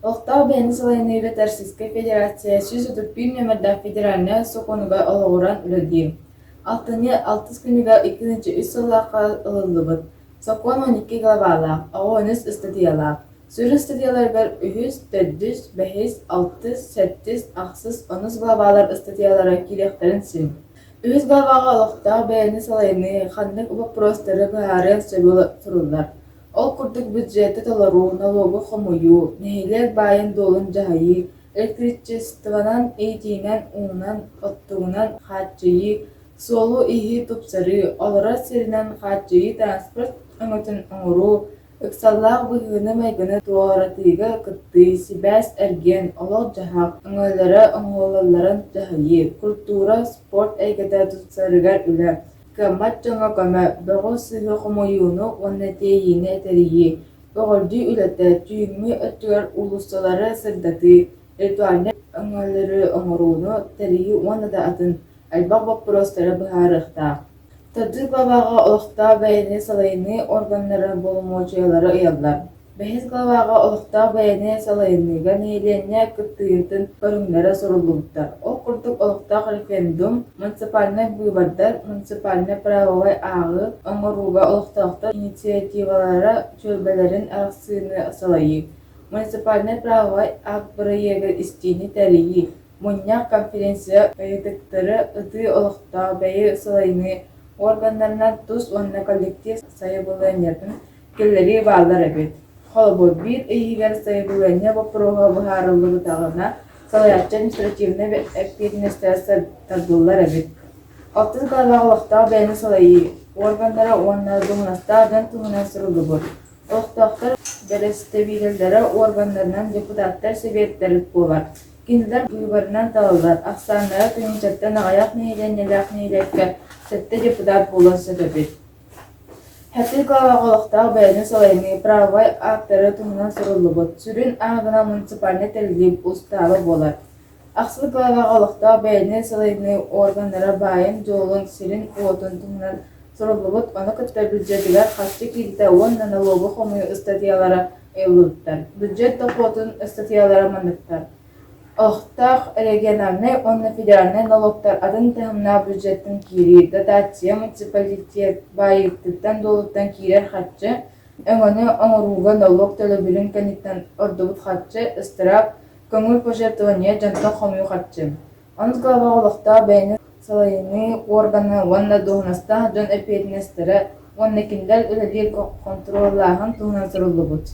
Олохтоох бэйэни салайыныы үлэтэ Российскай Федерация 131 нүөмэрдээх федеральнай сокуонугар олоҕуран үлэлиир. Алтынньы алтыс күнүгэр 2003 сыллаахха ылыллыбыт. Сокуон 12 главалаах, оҕо үс ыстатыйалаах. Сүрүн ыстатыйаларыгар үһүс, төрдүс, бэһис, алтыс, сэттис, ахсыс, онус главалар ыстатыйалара киириэхтэрин син. Үһүс главаҕа олохтоох бэйэни салайыныы ханнык боппуруостары быһаарыан сөбө суруллар. Ол курдук бюджеты толоруу, нолуогу хомуйуу, нэһилиэк баайын-дуолун дьаһайыы, электричествонан, иитиинэн, уунан, оттугунан хааччыйыы, суолу-ииһи тупсарыы, олорор сиринэн хааччыйыы транспорт өҥөтүн оҥоруу, ыксаллаах быһыыны-майгыны туоратыыга кыттыы, сибээс, эргиэн, олох-дьаһах өҥөлөрө оҥоһуллалларын дьаһайыы, культура, спорт эйгэтэ тупсарыгар үлэ, кыаммат дьоҥҥо көмө, бөҕү-сыыһы хомуйууну уонна тиэйиини тэрийии, көҕөрдүү үлэтэ, түүҥҥү өттүгэр уулуссалары сырдатыы, ритуальнай өҥөлөрү оҥорууну тэрийии уонна да атын элбэх боппуруостары быһаарыахтаах. Төрдүс главаҕа олохтоох бэйэни салайыныы органнара боломуочуйалары ыйаллар. Бэһис главаҕа олохтоох бэйэни салайыныыга нэһилиэнньэ кыттыытын көрүҥнэрэ суруллубуттар. Ол курдук олохтоох референдум, муниципальнай быыбардар, муниципальнай правовай ааҕыы оҥорууга олохтоохтор инициативалара түөлбэлэрин арахсыыны салайыы, муниципальнай правовай акт бырайыагын истиини тэрийии, Мунньах конференция ыйытыктары ытыы олохтоох бэйи салайыныы органнарынан тус уонна коллектив сайабылыанньатын киллэрии бааллар эбит. Холобур, биир ый иһигэр сайабылыанньа боппуруоһа быһаарыллыбатаҕына, салайааччы административнай эппиэтинэстэрэ тардыллар эбит. Алтыс главаҕа олохтоох бэйэни салайыы органнара уонна дуоһунастаах дьон туһунан суруллубут. Олохтоохтор бэрэстэбиитэллэрэ органнарынан депутаттар сэбиэттэрэ буолар. Кинилэр быыбарынан талыллар, ахсааннара тыһыынчаттан аҕыйах нэһилиэнньэлээх нэһилиэккэ сэттэ депутат буолуон сөп эбит. Хатыы главаҕа олохтоох бэйэни салайыныы правовай аактары туһунан суруллубут, сүрүн аагына муниципальнай тэриллии устааба буолар. Ахсыс главаҕа олохтоох бэйэни салайыныы органнара баайын-дуолун, сирин-уотун туһунан суруллубут, ону кытта бюджетыгар харчы киирдэ уонна нолуогу хомуйуу ыстатыйалара ыйыллыбыттар. Бюджет дохуотун ыстатыйалара манныктар: Олохтоох региональнай уонна федеральнай нолуоктар атын таһымнаах бюджеттан киирии, дотация муниципалитет баайыттан-дуолуттан киирэр харчы, өҥөнү оҥорууга нолуок төлөбүрүн кэнниттэн ордубут харчы, ыстыраап, көҥүл пожертвование дьонтон хомуйуу харчы. Онус главаҕа олохтоох бэйэни салайыныы уоргана уонна дуоһунастаах дьон эппиэтинэстэрэ уонна кинилэр үлэлиир хонтуруоллааһын туһунан суруллубут.